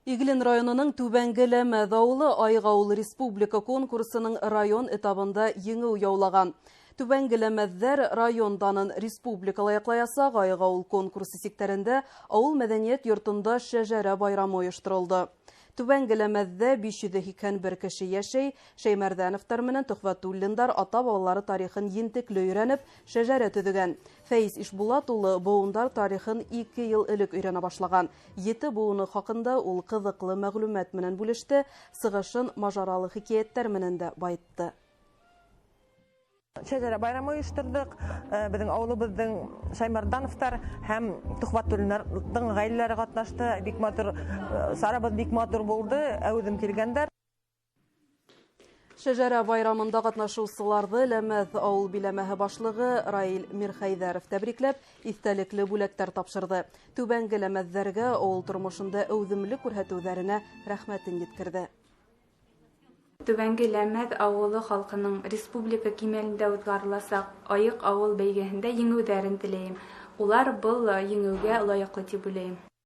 Иглин районының Түбәнге Ләмәҙ ауылы «Айыҡ ауыл» республика конкурсының район этабында еңеү яулаған. Түбәнге Ләмәҙҙәр район данын республикала яҡлаясаҡ. «Айыҡ ауыл» конкурсы сиктәрендә ауыл мәҙәниәт йортонда шәжәрә байрамы ойошторолдо. Түбәнге Ләмәҙҙә 581 кеше йәшәй. Шәймәрҙәновтар менән Төхвәтуллиндар ата-бабалары тарихын ентекле өйрәнеп, шәжәрә төҙөгән. Фәиз Ишбулат улы быуындар тарихын 2 йыл элек өйрәнә башлаған. 7 быуыны хаҡында ул ҡыҙыҡлы мәғлүмәт менән бүлеште, сығышын мажаралы хикәйәттәр менән дә байытты. Шәжәрә байрамы ойошторҙоҡ. Беҙҙең ауылыбыҙҙың Шәймәрҙәновтар һәм Төхвәтуллиндарҙың ғаиләләре ҡатнашты. Бик матур, сарабыҙ бик матур булды, әүҙем килгәндәр. Шәжәрә байрамында ҡатнашыусыларҙы Ләмәҫ ауыл биләмәһе башлығы Раил Мирхәйҙәров тәбрикләп, иҫтәлекле бүләктәр тапшырҙы. Түбәнге Ләмәҫҙәргә ауыл тормошонда әүҙемлек күрһәтеүҙәренә рәхмәтен еткерҙе. Түбәнге Ләмәҫ ауылы халҡының республика кимәлендә уҙғарыласаҡ «Айыҡ ауыл» бәйгеһендә еңеүҙәрен теләйем. Улар был еңеүгә лайыҡлы тип уйлайым.